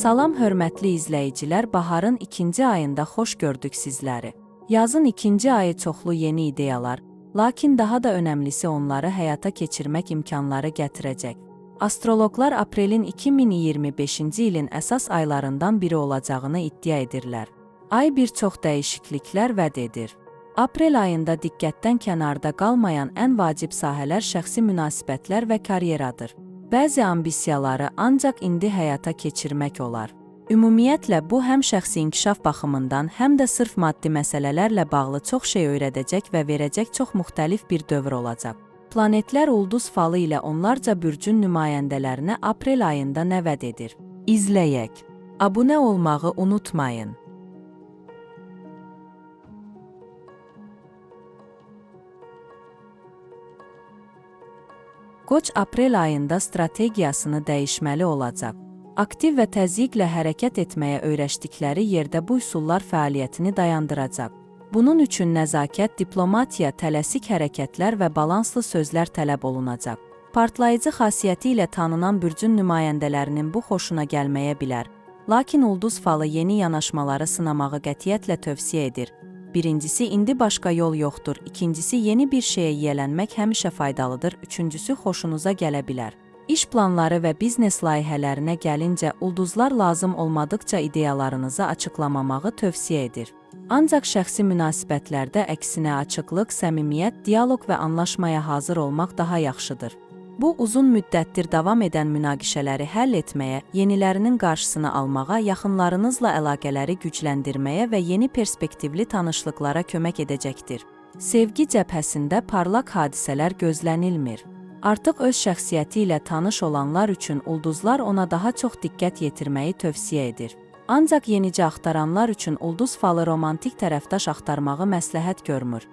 Salam hörmətli izləyicilər, baharın ikinci ayında xoş gördük sizləri. Yazın ikinci ayı çoxlu yeni ideyalar, lakin daha da önəmlisi onları həyata keçirmək imkanları gətirəcək. Astroloqlar aprelin 2025-ci ilin əsas aylarından biri olacağını iddia edirlər. Ay bir çox dəyişikliklər vəd edir. Aprel ayında diqqətdən kənarda qalmayan ən vacib sahələr şəxsi münasibətlər və karyeradır. Bəzi ambisiyaları ancaq indi həyata keçirmək olar. Ümumiyyətlə, bu həm şəxsi inkişaf baxımından, həm də sırf maddi məsələlərlə bağlı çox şey öyrədəcək və verəcək çox müxtəlif bir dövr olacaq. Planetlər ulduz falı ilə onlarca bürcün nümayəndələrinə aprel ayında nə vəd edir? İzləyək. Abunə olmağı unutmayın. Qoç aprel ayında strategiyasını dəyişməli olacaq. Aktiv və təzyiqlə hərəkət etməyə öyrəşdikləri yerdə bu üsullar fəaliyyətini dayandıracaq. Bunun üçün nəzakət, diplomatiya, tələsik hərəkətlər və balanslı sözlər tələb olunacaq. Partlayıcı xasiyyəti ilə tanınan bürcün nümayəndələrinin bu xoşuna gəlməyə bilər. Lakin ulduz falı yeni yanaşmaları sınamağı qətiyyətlə tövsiyə edir. Birincisi, indi başqa yol yoxdur. İkincisi, yeni bir şeyə yiyələnmək həmişə faydalıdır. Üçüncüsü, xoşunuza gələ bilər. İş planları və biznes layihələrinə gəlincə, ulduzlar lazım olmadıqca ideyalarınızı açıqlamamağı tövsiyə edir. Ancaq şəxsi münasibətlərdə əksinə açıqlıq, səmimiyyət, dialoq və anlaşmaya hazır olmaq daha yaxşıdır. Bu, uzun müddətdir davam edən münaqişələri həll etməyə, yenilərinin qarşısını almağa, yaxınlarınızla əlaqələri gücləndirməyə və yeni perspektivli tanışlıqlara kömək edəcəkdir. Sevgi cəbhəsində parlaq hadisələr gözlənilmir. Artıq öz şəxsiyyəti ilə tanış olanlar üçün ulduzlar ona daha çox diqqət yetirməyi tövsiyə edir. Ancaq yenicə axtaranlar üçün ulduz falı romantik tərəfdaş axtarmağı məsləhət görmür.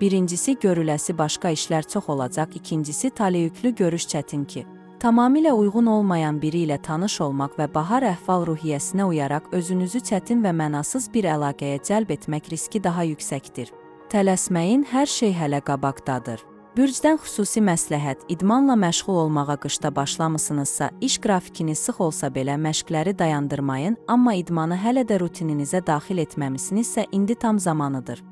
Birincisi, görüləsi başqa işlər çox olacaq, ikincisi, taleyüklü görüş çətin ki, tamamilə uyğun olmayan biri ilə tanış olmaq və bahar əhval-ruhiyyəsinə uyaraq özünüzü çətin və mənasız bir əlaqəyə cəlb etmək riski daha yüksəkdir. Tələsməyin, hər şey hələ qabaqdadır. Bürcdən xüsusi məsləhət, idmanla məşğul olmağa qışda başlamısınızsa, iş qrafikiniz sıx olsa belə məşqləri dayandırmayın, amma idmanı hələ də rutininizə daxil etməmisinizsə, indi tam zamanıdır.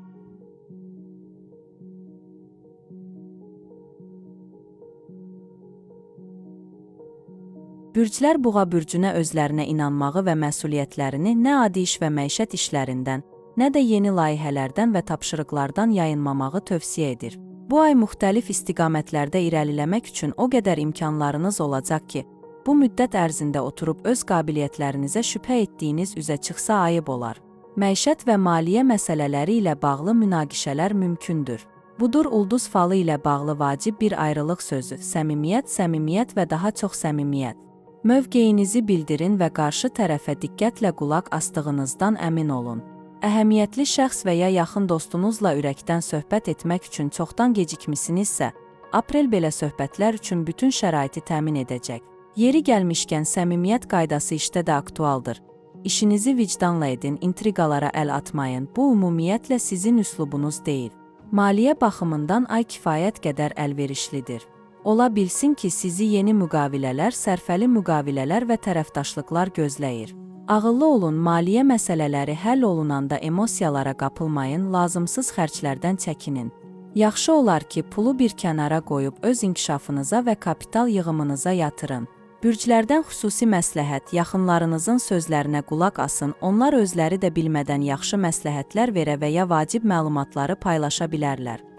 Bürclər Buğa bürcünə özlərinə inanmağı və məsuliyyətlərini nə adi iş və məişət işlərindən, nə də yeni layihələrdən və tapşırıqlardan yayınmamağı tövsiyə edir. Bu ay müxtəlif istiqamətlərdə irəliləmək üçün o qədər imkanlarınız olacaq ki, bu müddət ərzində oturub öz qabiliyyətlərinizə şübhə etdiyiniz üzə çıxsa ayıb olar. Məişət və maliyyə məsələləri ilə bağlı münaqişələr mümkündür. Budur ulduz falı ilə bağlı vacib bir ayrılıq sözü: səmimiyyət, səmimiyyət və daha çox səmimiyyət. Mövqeyinizi bildirin və qarşı tərəfə diqqətlə qulaq asdığınızdan əmin olun. Əhəmiyyətli şəxs və ya yaxın dostunuzla ürəkdən söhbət etmək üçün çoxdan gecikmisinizsə, aprel belə söhbətlər üçün bütün şəraiti təmin edəcək. Yeri gəlmişkən səmimiyyət qaydası işdə də aktualdır. İşinizi vicdanla edin, intriqalara əl atmayın. Bu ümumiyyətlə sizin üslubunuz deyil. Maliyyə baxımından ay kifayət qədər əlverişlidir. Ola bilsin ki, sizi yeni müqavilələr, sərfəli müqavilələr və tərəfdaşlıqlar gözləyir. Ağıllı olun, maliyyə məsələləri həll olunanda emosiyalara qapılmayın, lazımsız xərclərdən çəkinin. Yaxşı olar ki, pulu bir kənara qoyub öz inkişafınıza və kapital yığımınıza yatırın. Bürclərdən xüsusi məsləhət, yaxınlarınızın sözlərinə qulaq asın, onlar özləri də bilmədən yaxşı məsləhətlər verə və ya vacib məlumatları paylaşa bilərlər.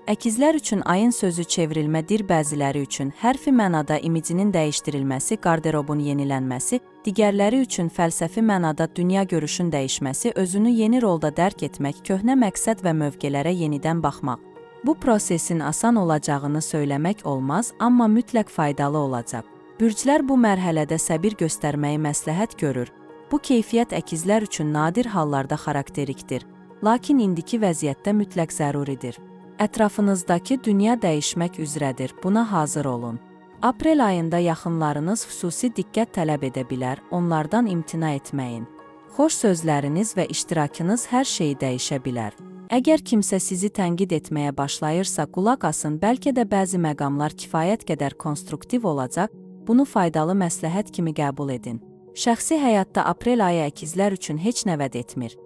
Əkizlər üçün ayın sözü çevrilmədir, bəziləri üçün hərfi mənada imicinin dəyişdirilməsi, qarderobun yenilənməsi, digərləri üçün fəlsəfi mənada dünya görüşün dəyişməsi, özünü yeni rolda dərk etmək, köhnə məqsəd və mövqelərə yenidən baxmaq. Bu prosesin asan olacağını söyləmək olmaz, amma mütləq faydalı olacaq. Bürclər bu mərhələdə səbir göstərməyi məsləhət görür. Bu keyfiyyət əkizlər üçün nadir hallarda xarakterikdir, lakin indiki vəziyyətdə mütləq zəruridir. Ətrafınızdakı dünya dəyişmək üzrədir, buna hazır olun. Aprel ayında yaxınlarınız xüsusi diqqət tələb edə bilər, onlardan imtina etməyin. Xoş sözləriniz və iştirakınız hər şeyi dəyişə bilər. Əgər kimsə sizi tənqid etməyə başlayırsa, qulaq asın, bəlkə də bəzi məqamlar kifayət qədər konstruktiv olacaq, bunu faydalı məsləhət kimi qəbul edin. Şəxsi həyatda aprel ayı əkizlər üçün heç nə vəd etmir.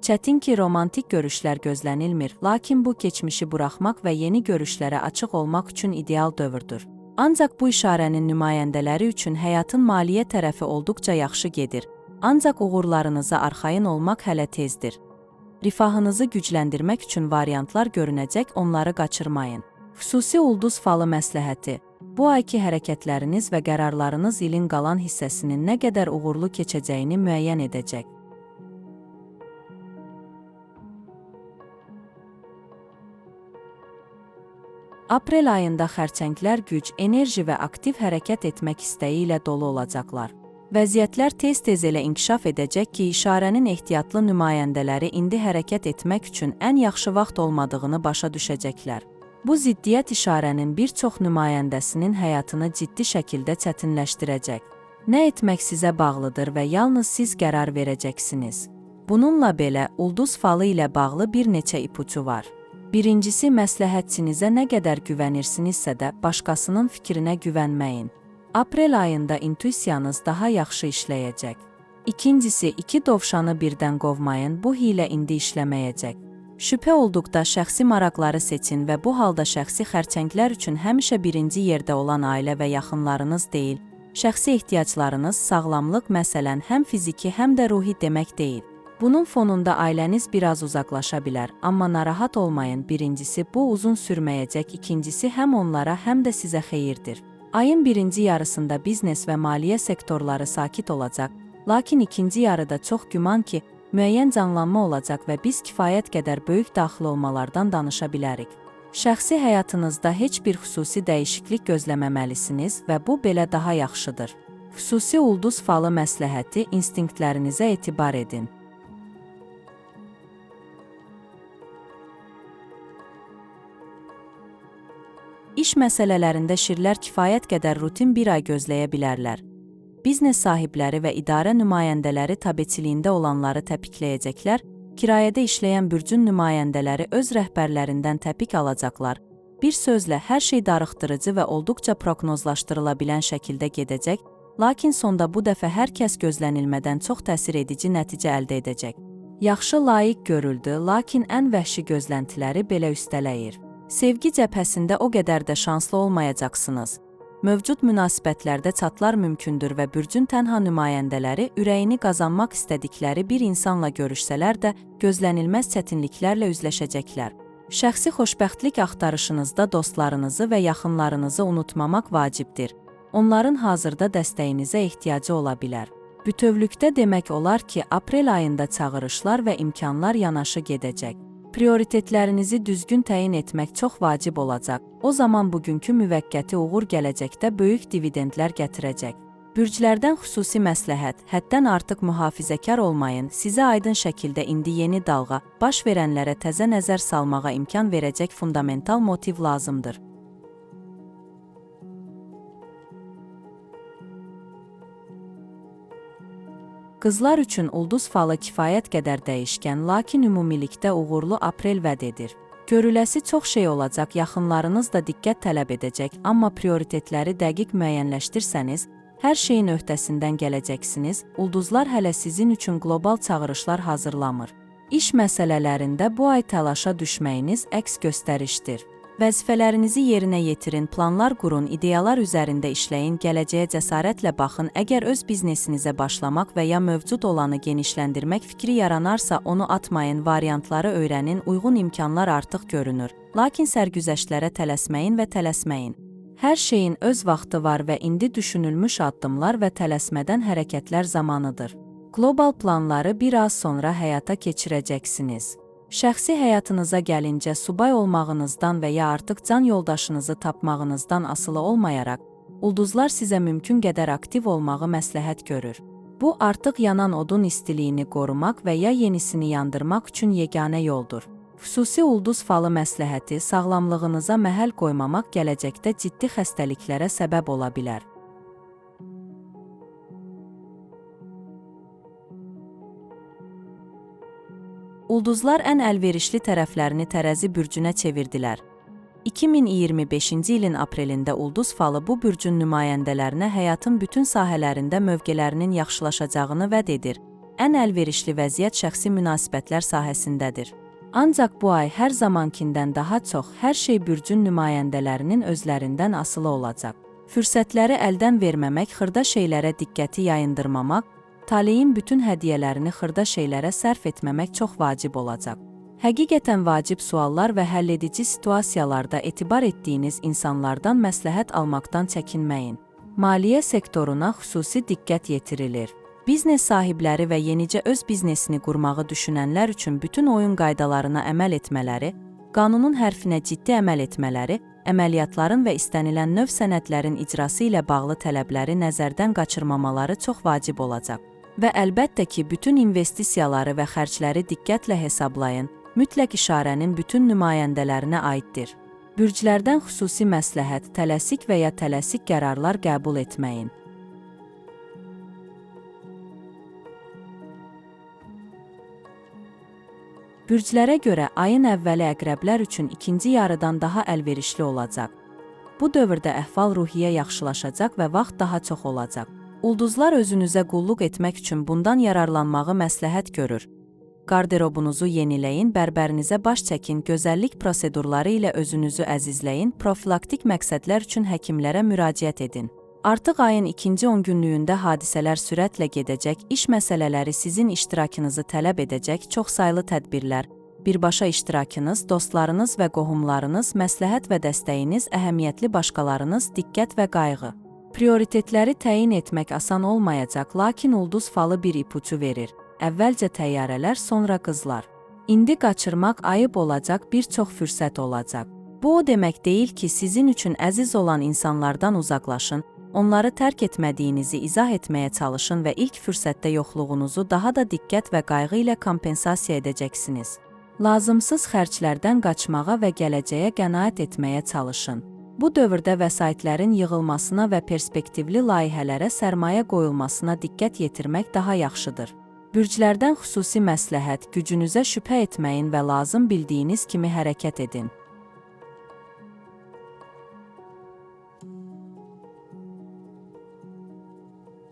Çətin ki, romantik görüşlər gözlənilmir, lakin bu keçmişi buraxmaq və yeni görüşlərə açıq olmaq üçün ideal dövrdür. Ancaq bu işarənin nümayəndələri üçün həyatın maliyyə tərəfi olduqca yaxşı gedir. Ancaq uğurlarınıza arxayın olmaq hələ tezdir. Rifahınızı gücləndirmək üçün variantlar görünəcək, onları qaçırmayın. Xüsusi ulduz falı məsləhəti. Bu ayki hərəkətləriniz və qərarlarınız ilin qalan hissəsinin nə qədər uğurlu keçəcəyini müəyyən edəcək. Aprel ayında xərçənglər güc, enerji və aktiv hərəkət etmək istəyi ilə dolu olacaqlar. Vəziyyətlər tez-tez elə inkişaf edəcək ki, işarənin ehtiyatlı nümayəndələri indi hərəkət etmək üçün ən yaxşı vaxt olmadığını başa düşəcəklər. Bu ziddiyyət işarənin bir çox nümayəndəsinin həyatını ciddi şəkildə çətinləşdirəcək. Nə etmək sizə bağlıdır və yalnız siz qərar verəcəksiniz. Bununla belə, ulduz falı ilə bağlı bir neçə ipucu var. Birincisi, məsləhətçinizə nə qədər güvənirsinizsə də, başqasının fikrinə güvənməyin. Aprel ayında intuisiyanız daha yaxşı işləyəcək. İkincisi, iki dovşanı birdən qovmayın, bu hiylə indi işləməyəcək. Şübhə olduqda şəxsi maraqları seçin və bu halda şəxsi xərçənglər üçün həmişə birinci yerdə olan ailə və yaxınlarınız deyil, şəxsi ehtiyaclarınız, sağlamlıq, məsələn, həm fiziki, həm də ruhi demək deyil. Bunun fonunda ailəniz biraz uzaqlaşa bilər, amma narahat olmayın. Birincisi, bu uzun sürməyəcək, ikincisi, həm onlara, həm də sizə xeyirdir. Ayın birinci yarısında biznes və maliyyə sektorları sakit olacaq, lakin ikinci yarıda çox güman ki, müəyyən canlanma olacaq və biz kifayət qədər böyük daxil olmalardan danışa bilərik. Şəxsi həyatınızda heç bir xüsusi dəyişiklik gözləməməlisiniz və bu belə daha yaxşıdır. Xüsusi ulduz falı məsləhəti, instinktlərinizə etibar edin. İş məsələlərində şirlər kifayət qədər rutin bir ay gözləyə bilərlər. Biznes sahibləri və idarə nümayəndələri tabeçiliyində olanları təpikləyəcəklər, kirayədə işləyən bürcün nümayəndələri öz rəhbərlərindən təpik alacaqlar. Bir sözlə, hər şey darıxdırıcı və olduqca proqnozlaşdırıla bilən şəkildə gedəcək, lakin sonda bu dəfə hər kəs gözlənilmədən çox təsir edici nəticə əldə edəcək. Yaxşı layiq görüldü, lakin ən vəhşi gözləntiləri belə üstələyir. Sevgi cəbhəsində o qədər də şanslı olmayacaqsınız. Mövcud münasibətlərdə çatlar mümkündür və bürcün tənha nümayəndələri ürəyini qazanmaq istədikləri bir insanla görüşsələr də gözlənilməz çətinliklərlə üzləşəcəklər. Şəxsi xoşbəxtlik axtarışınızda dostlarınızı və yaxınlarınızı unutmamaq vacibdir. Onların hazırda dəstəyinizə ehtiyacı ola bilər. Bütövlükdə demək olar ki, aprel ayında çağırışlar və imkanlar yanaşı gedəcək. Prioritetlərinizi düzgün təyin etmək çox vacib olacaq. O zaman bugünkü müvəqqəti uğur gələcəkdə böyük dividendlər gətirəcək. Bürclərdən xüsusi məsləhət, həddən artıq mühafizəkar olmayın, sizə aydın şəkildə indi yeni dalğa, baş verənlərə təzə nəzər salmağa imkan verəcək fundamental motiv lazımdır. Qızlar üçün ulduz falı kifayət qədər dəyişkən, lakin ümumilikdə uğurlu aprel vəd edir. Görüləsi çox şey olacaq, yaxınlarınız da diqqət tələb edəcək, amma prioritetləri dəqiq müəyyənləşdirsəniz, hər şeyin öhdəsindən gələcəksiniz, ulduzlar hələ sizin üçün qlobal çağırışlar hazırlamır. İş məsələlərində bu ay təlaşa düşməyiniz əks göstərişdir. Vəzifələrinizi yerinə yetirin, planlar qurun, ideyalar üzərində işləyin, gələcəyə cəsarətlə baxın. Əgər öz biznesinizə başlamaq və ya mövcud olanı genişləndirmək fikri yaranarsa, onu atmayın, variantları öyrənin, uyğun imkanlar artıq görünür. Lakin sərgüzəştlərə tələsməyin və tələsməyin. Hər şeyin öz vaxtı var və indi düşünülmüş addımlar və tələsmədən hərəkətlər zamanıdır. Qlobal planları bir az sonra həyata keçirəcəksiniz. Şəxsi həyatınıza gəlincə subay olmağınızdan və ya artıq can yoldaşınızı tapmağınızdan asılı olmayaraq, ulduzlar sizə mümkün qədər aktiv olmağı məsləhət görür. Bu, artıq yanan odun istiliyini qorumaq və ya yenisini yandırmaq üçün yeganə yoldur. Xüsusi ulduz falı məsləhəti, sağlamlığınıza məhəl qoymamaq gələcəkdə ciddi xəstəliklərə səbəb ola bilər. Ulduzlar ən əlverişli tərəflərini tərəzi bürcünə çevirdilər. 2025-ci ilin aprelində ulduz falı bu bürcün nümayəndələrinə həyatın bütün sahələrində mövqelərinin yaxşılaşacağını vəd edir. Ən əlverişli vəziyyət şəxsi münasibətlər sahəsindədir. Ancaq bu ay hər zamankindən daha çox hər şey bürcün nümayəndələrinin özlərindən asılı olacaq. Fürsətləri əldən verməmək, xırda şeylərə diqqəti yayındırmamaq, taleyin bütün hədiyyələrini xırda şeylərə sərf etməmək çox vacib olacaq. Həqiqətən vacib suallar və həlledici situasiyalarda etibar etdiyiniz insanlardan məsləhət almaqdan çəkinməyin. Maliyyə sektoruna xüsusi diqqət yetirilir. Biznes sahibləri və yenicə öz biznesini qurmağı düşünənlər üçün bütün oyun qaydalarına əməl etmələri, qanunun hərfinə ciddi əməl etmələri, əməliyyatların və istənilən növ sənədlərin icrası ilə bağlı tələbləri nəzərdən qaçırmamaları çox vacib olacaq. Və əlbəttə ki, bütün investisiyaları və xərcləri diqqətlə hesablayın, mütləq işarənin bütün nümayəndələrinə aiddir. Bürclərdən xüsusi məsləhət, tələsik və ya tələsik qərarlar qəbul etməyin. Bürclərə görə ayın əvvəli əqrəblər üçün ikinci yarıdan daha əlverişli olacaq. Bu dövrdə əhval-ruhiyyə yaxşılaşacaq və vaxt daha çox olacaq. Ulduzlar özünüzə qulluq etmək üçün bundan yararlanmağı məsləhət görür. Qarderobunuzu yeniləyin, bərbərinizə baş çəkin, gözəllik prosedurları ilə özünüzü əzizləyin, profilaktik məqsədlər üçün həkimlərə müraciət edin. Artıq ayın ikinci 10 günlüyündə hadisələr sürətlə gedəcək, iş məsələləri sizin iştirakınızı tələb edəcək çoxsaylı tədbirlər, birbaşa iştirakınız, dostlarınız və qohumlarınız, məsləhət və dəstəyiniz, əhəmiyyətli başqalarınız, diqqət və qayğı. Prioritetləri təyin etmək asan olmayacaq, lakin ulduz falı bir ipucu verir. Əvvəlcə təyyarələr, sonra qızlar. İndi qaçırmaq ayıb olacaq, bir çox fürsət olacaq. Bu o demək deyil ki, sizin üçün əziz olan insanlardan uzaqlaşın, onları tərk etmədiyinizi izah etməyə çalışın və ilk fürsətdə yoxluğunuzu daha da diqqət və qayğı ilə kompensasiya edəcəksiniz. Lazımsız xərclərdən qaçmağa və gələcəyə qənaət etməyə çalışın. Bu dövrdə vəsaitlərin yığılmasına və perspektivli layihələrə sərmayə qoyulmasına diqqət yetirmək daha yaxşıdır. Bürclərdən xüsusi məsləhət, gücünüzə şübhə etməyin və lazım bildiyiniz kimi hərəkət edin.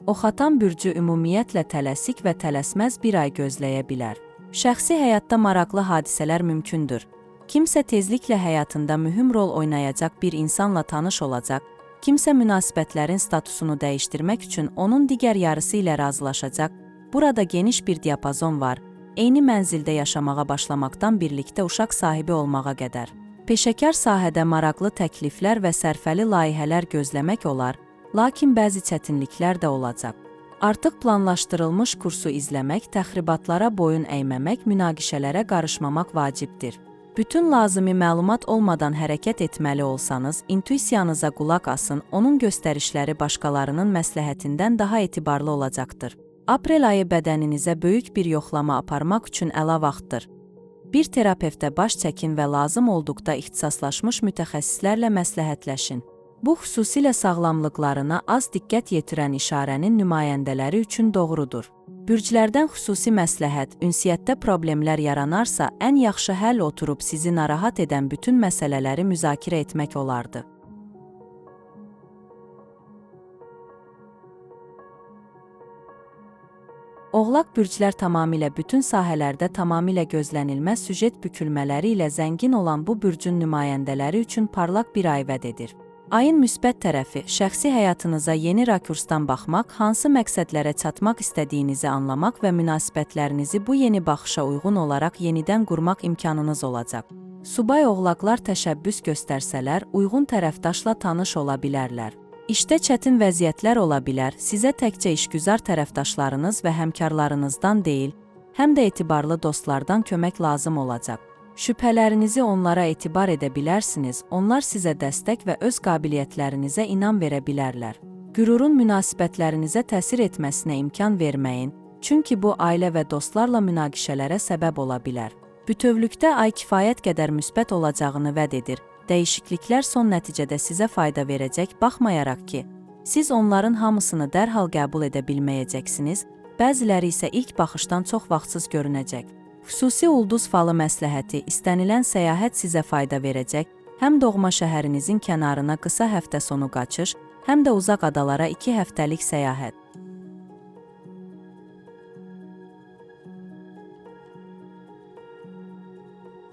Oxatan bürcü ümumiyyətlə tələsik və tələsməz bir ay gözləyə bilər. Şəxsi həyatda maraqlı hadisələr mümkündür. Kimsə tezliklə həyatında mühüm rol oynayacaq bir insanla tanış olacaq, kimsə münasibətlərin statusunu dəyişdirmək üçün onun digər yarısı ilə razılaşacaq. Burada geniş bir diapazon var. Eyni mənzildə yaşamağa başlamaqdan birlikdə uşaq sahibi olmağa qədər. Peşəkar sahədə maraqlı təkliflər və sərfəli layihələr gözləmək olar, lakin bəzi çətinliklər də olacaq. Artıq planlaşdırılmış kursu izləmək, təxribatlara boyun əyməmək, münaqişələrə qarışmamaq vacibdir. Bütün lazımi məlumat olmadan hərəkət etməli olsanız, intuisiyanıza qulaq asın, onun göstərişləri başqalarının məsləhətindən daha etibarlı olacaqdır. Aprel ayı bədəninizə böyük bir yoxlama aparmaq üçün əla vaxtdır. Bir terapevtə baş çəkin və lazım olduqda ixtisaslaşmış mütəxəssislərlə məsləhətləşin. Bu xüsusilə sağlamlıqlarına az diqqət yetirən işarənin nümayəndələri üçün doğrudur. Bürclərdən xüsusi məsləhət, ünsiyyətdə problemlər yaranarsa, ən yaxşı həll oturub sizi narahat edən bütün məsələləri müzakirə etmək olardı. Oğlaq bürclər tamamilə bütün sahələrdə tamamilə gözlənilməz süjet bükülmələri ilə zəngin olan bu bürcün nümayəndələri üçün parlaq bir ay vəd edir. Ayın müsbət tərəfi, şəxsi həyatınıza yeni rakursdan baxmaq, hansı məqsədlərə çatmaq istədiyinizi anlamaq və münasibətlərinizi bu yeni baxışa uyğun olaraq yenidən qurmaq imkanınız olacaq. Subay oğlaqlar təşəbbüs göstərsələr, uyğun tərəfdaşla tanış ola bilərlər. İşdə çətin vəziyyətlər ola bilər, sizə təkcə işgüzar tərəfdaşlarınız və həmkarlarınızdan deyil, həm də etibarlı dostlardan kömək lazım olacaq. Şübhələrinizi onlara etibar edə bilərsiniz, onlar sizə dəstək və öz qabiliyyətlərinizə inam verə bilərlər. Qürurun münasibətlərinizə təsir etməsinə imkan verməyin, çünki bu ailə və dostlarla münaqişələrə səbəb ola bilər. Bütövlükdə ay kifayət qədər müsbət olacağını vəd edir. Dəyişikliklər son nəticədə sizə fayda verəcək, baxmayaraq ki, siz onların hamısını dərhal qəbul edə bilməyəcəksiniz, bəziləri isə ilk baxışdan çox vaxtsız görünəcək. Xüsusi ulduz falı məsləhəti, istənilən səyahət sizə fayda verəcək, həm doğma şəhərinizin kənarına qısa həftə sonu qaçış, həm də uzaq adalara 2 həftəlik səyahət.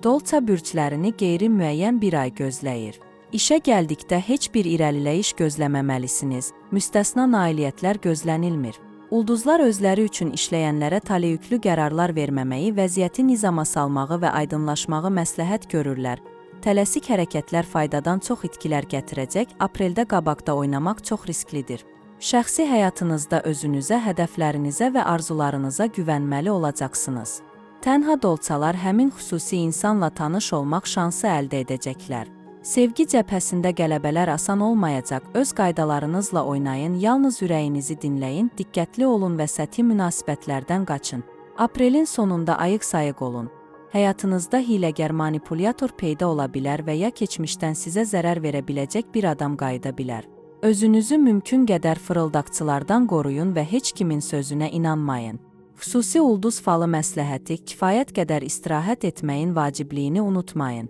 Dolça bürclərini qeyri-müəyyən bir ay gözləyir. İşə gəldikdə heç bir irəliləyiş gözləməməlisiniz, müstəsna nailiyyətlər gözlənilmir. Ulduzlar özləri üçün işləyənlərə taleyüklü qərarlar verməməyi, vəziyyəti nizama salmağı və aydınlaşmağı məsləhət görürlər. Tələsik hərəkətlər faydadan çox itkilər gətirəcək, apreldə qabaqda oynamaq çox risklidir. Şəxsi həyatınızda özünüzə, hədəflərinizə və arzularınıza güvənməli olacaqsınız. Tənha dolçalar həmin xüsusi insanla tanış olmaq şansı əldə edəcəklər. Sevgi cəbhəsində qələbələr asan olmayacaq, öz qaydalarınızla oynayın, yalnız ürəyinizi dinləyin, diqqətli olun və səthi münasibətlərdən qaçın. Aprelin sonunda ayıq-sayıq olun. Həyatınızda hiləgər manipulyator peyda ola bilər və ya keçmişdən sizə zərər verə biləcək bir adam qayıda bilər. Özünüzü mümkün qədər fırıldaqçılardan qoruyun və heç kimin sözünə inanmayın. Xüsusi ulduz falı məsləhəti, kifayət qədər istirahət etməyin vacibliyini unutmayın.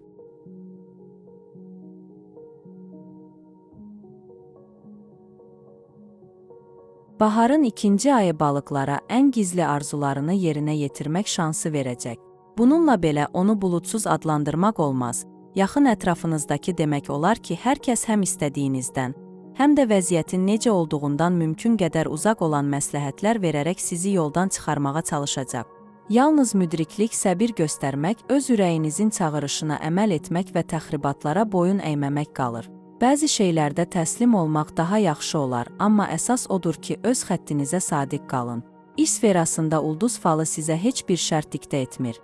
Baharın ikinci ayı balıqlara ən gizli arzularını yerinə yetirmək şansı verəcək. Bununla belə onu bulutsuz adlandırmaq olmaz. Yaxın ətrafınızdakı demək olar ki, hər kəs həm istədiyinizdən, həm də vəziyyətin necə olduğundan mümkün qədər uzaq olan məsləhətlər verərək sizi yoldan çıxarmağa çalışacaq. Yalnız müdriklik, səbir göstərmək, öz ürəyinizin çağırışına əməl etmək və təxribatlara boyun əyməmək qalır. Bəzi şeylərdə təslim olmaq daha yaxşı olar, amma əsas odur ki, öz xəttinizə sadiq qalın. İş sferasında ulduz falı sizə heç bir şərt diktə etmir.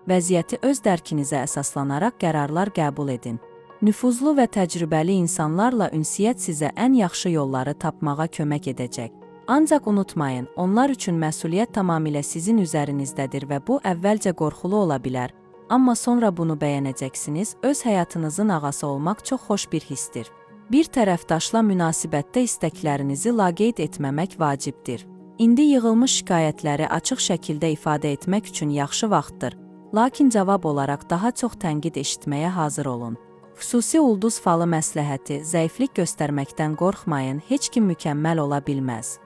Vəziyyəti öz dərkinizə əsaslanaraq qərarlar qəbul edin. Nüfuzlu və təcrübəli insanlarla ünsiyyət sizə ən yaxşı yolları tapmağa kömək edəcək. Ancaq unutmayın, onlar üçün məsuliyyət tamamilə sizin üzərinizdədir və bu əvvəlcə qorxulu ola bilər, amma sonra bunu bəyənəcəksiniz, öz həyatınızın ağası olmaq çox xoş bir hissdir. Bir tərəfdaşla münasibətdə istəklərinizi laqeyd etməmək vacibdir. İndi yığılmış şikayətləri açıq şəkildə ifadə etmək üçün yaxşı vaxtdır, lakin cavab olaraq daha çox tənqid eşitməyə hazır olun. Xüsusi ulduz falı məsləhəti, zəiflik göstərməkdən qorxmayın, heç kim mükəmməl ola bilməz.